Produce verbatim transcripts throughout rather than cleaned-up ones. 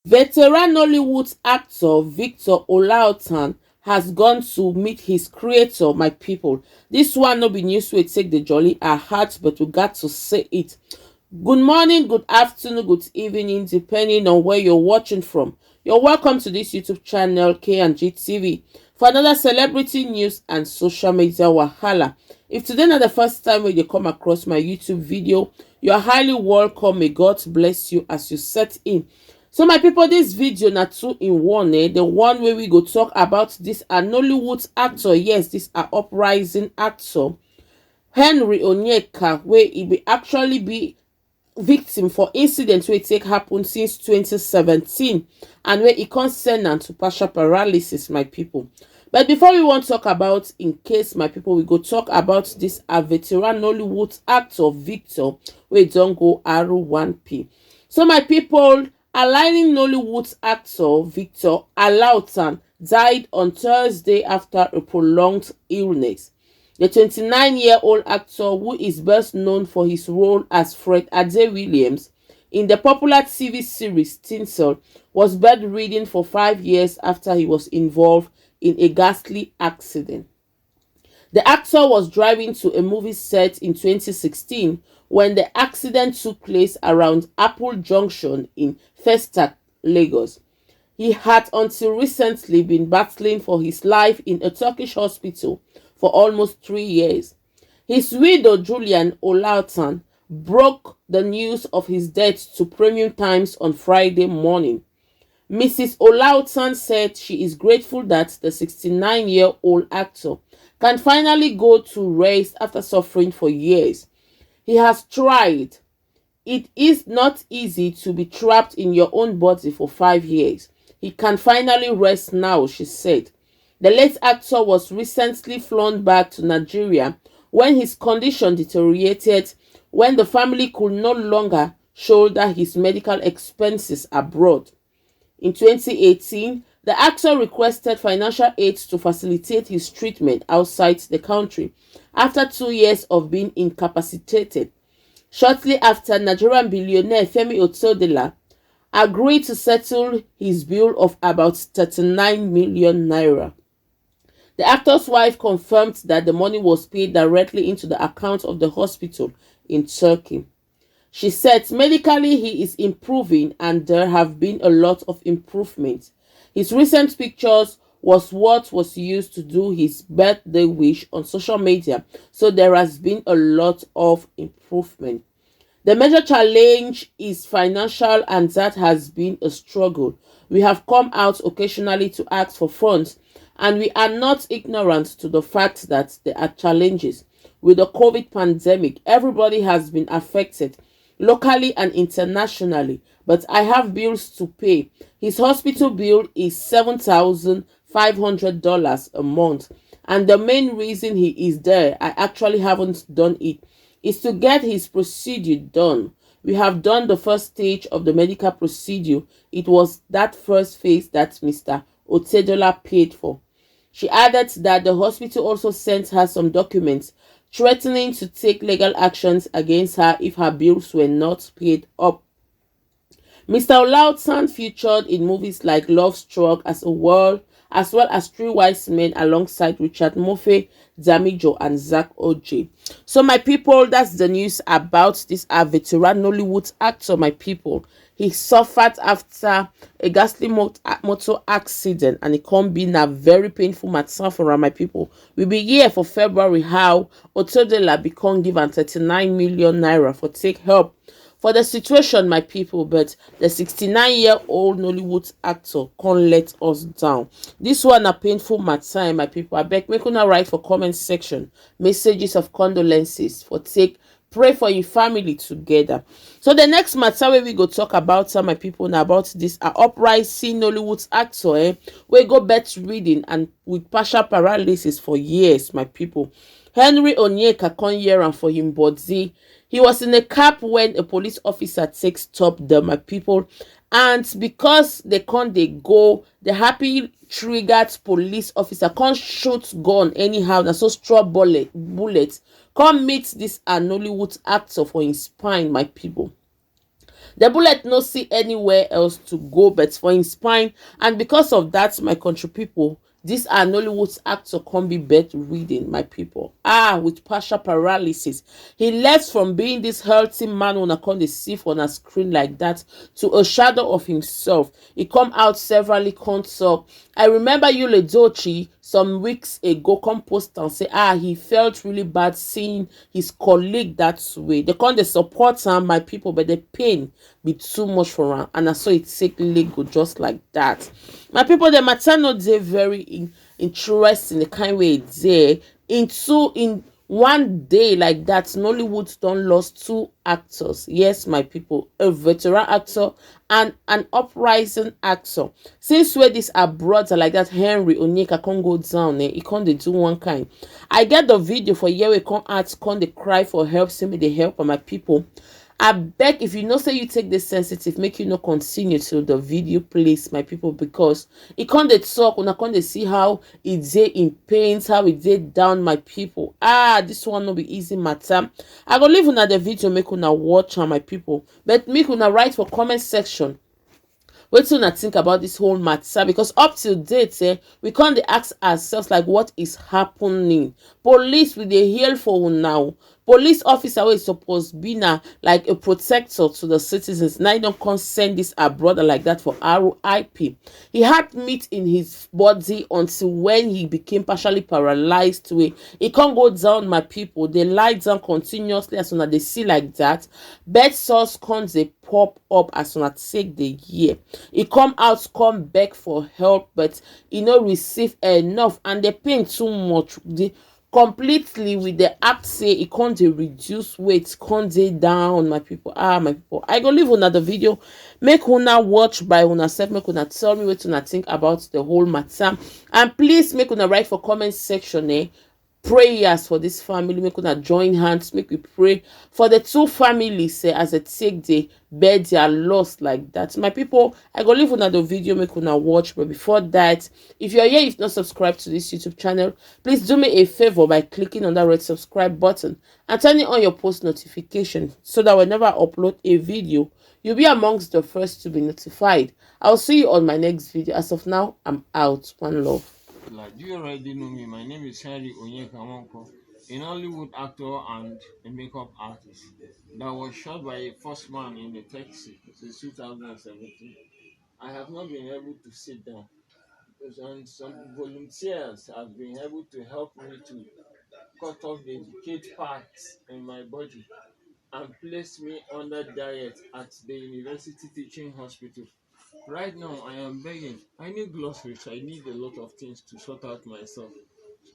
Veteran Nollywood actor Victor Olaotan has gone to meet his creator, my people. This one no be news wey take the jolly our heart, but we got to say it. Good morning, good afternoon, good evening, depending on where you're watching from. You're welcome to this YouTube channel, K and G T V, for another celebrity news and social media wahala. If today na the first time wey you come across my YouTube video, you are highly welcome. May God bless you as you set in. So my people, this video na two in one, eh? The one where we go talk about this a Nollywood actor. Yes, this a uprising actor, Henry Onyeka, where he be actually be victim for incident wey take happen since twenty seventeen, and where he come send am to partial paralysis, my people. But before we wan talk about in case, my people, we go talk about this a veteran Nollywood actor Victor wey don go R one P. So my people, aligning Nollywood actor Victor Alautan died on Thursday after a prolonged illness. The twenty-nine-year-old actor, who is best known for his role as Fred Ade Williams in the popular T V series Tinsel, was bedridden for five years after he was involved in a ghastly accident. The actor was driving to a movie set in twenty sixteen when the accident took place around Apple Junction in Festac, Lagos. He had until recently been battling for his life in a Turkish hospital for almost three years. His widow, Julian Olautan, broke the news of his death to Premium Times on Friday morning. Missus Olautan said she is grateful that the sixty-nine-year-old actor can finally go to rest after suffering for years. He has tried. It is not easy to be trapped in your own body for five years. He can finally rest now, she said. The late actor was recently flown back to Nigeria when his condition deteriorated, when the family could no longer shoulder his medical expenses abroad. In twenty eighteen, the actor requested financial aid to facilitate his treatment outside the country after two years of being incapacitated. Shortly after, Nigerian billionaire Femi Otodela agreed to settle his bill of about thirty-nine million naira. The actor's wife confirmed that the money was paid directly into the account of the hospital in Turkey. She said medically he is improving and there have been a lot of improvements. His recent pictures was what was used to do his birthday wish on social media, so there has been a lot of improvement. The major challenge is financial, and that has been a struggle. We have come out occasionally to ask for funds, and we are not ignorant to the fact that there are challenges. With the COVID pandemic, everybody has been affected, locally and internationally, but I have bills to pay. His hospital bill is seven thousand five hundred dollars a month, and the main reason he is there, I actually haven't done it, is to get his procedure done. We have done the first stage of the medical procedure. It was that first phase that Mister Otedola paid for. She added that the hospital also sent her some documents threatening to take legal actions against her if her bills were not paid up. Mister Olaotan featured in movies like Love Struck as a World, as well as Three Wise Men alongside Richard Murphy, Damijo, and Zach Oje. So, my people, that's the news about this, our veteran Nollywood actor, my people. He suffered after a ghastly mot- motor accident, and it can be a very painful matter for my people. We be here for February, how Otodela become give am thirty-nine million naira for take help for the situation, my people, but the sixty-nine-year-old Nollywood actor can't let us down. This one a painful matter, my people. I beg, make una write for comment section messages of condolences for take pray for your family together. So the next matter where we go talk about, uh, my people, now about this, uh, uprising Nollywood actor, eh, we go bed reading and with partial paralysis for years, my people. Henry Onyeka come hear am for him body. He was in a cab when a police officer take stop them, my people. And because they can't, they go, the happy triggered police officer can't shoot gun anyhow. Na so straw bullet, bullet come meet this, uh, Nollywood actor for his spine, my people. The bullet no see anywhere else to go but for him spine, and because of that, my country people, this our Nollywood actor come be bed reading, my people. Ah, with partial paralysis, he left from being this healthy man una come dey see for una screen like that to a shadow of himself. He come out severally come talk. I remember Yul Edochie some weeks ago come post and say ah he felt really bad seeing his colleague that way. They come dey support am, my people, but the pain be too much for am, and na so e take let go just like that. My people, the matter no dey very in, interesting the kind way e dey into in one day like that. Nollywood don lost two actors, yes, my people, a veteran actor and an uprising actor. Since wey this our brother like that, Henry Onyeka, come go down, eh, he come dey do one kind. I get the video for here wey come out come dey cry for help, say me dey help my people. I beg, if you know say you take this sensitive, make you no continue to the video, please, my people, because e come dey talk, una come dey see how e dey in pains, how e dey down, my people. Ah, this one no be easy matter. I go leave una the video, make una watch am, my people, but make una write for comment section wetin una think about this whole matter, because up till date, eh, we come dey ask ourselves like what is happening. Police, we dey hail for una o. Police officer wey suppose be na like a protector to the citizens, na him don come send this our brother like that for R I P. He had meat in his body until when he became partially paralyzed, wey he come go down, my people. Dey lie down continuously as una dey see like that. Bed sores come dey pop up as una take dey hear. He come out come beg for help, but he no receive enough, and the pain too much. The completely with the act say e come dey reduce weight, come dey down, my people. Ah, my people, I go leave una the video, make una watch by una sef, make una tell me wetin una think about the whole matter. And please make una write for comment section, eh, prayers for this family, make una join hands, make we pray for the two families, eh, as they take dey bear their loss like that. My people, I go leave una the video, make una watch, but before that, if you're here, you've not subscribed to this YouTube channel, please do me a favor by clicking on that red subscribe button and turning on your post notification so that whenever I upload a video, you'll be amongst the first to be notified. I'll see you on my next video. As of now, I'm out. One love. Like you already know me, my name is Henry Onyeka Nwankwo, an Hollywood actor and a makeup artist that was shot by a first man in a taxi since two thousand seventeen. I have not been able to sit down, and some volunteers have been able to help me to cut off the decayed parts in my body and place me under diet at the University Teaching Hospital. Right now, I am begging. I need groceries. I need a lot of things to sort out myself.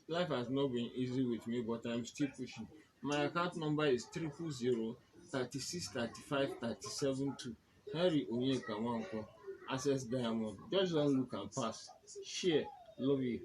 Life has not been easy with me, but I'm still pushing. My account number is triple zero thirty six thirty five thirty seven two. Henry Onyeka Nwankwo, Access Diamond. Just don't look and pass. Share. Love you.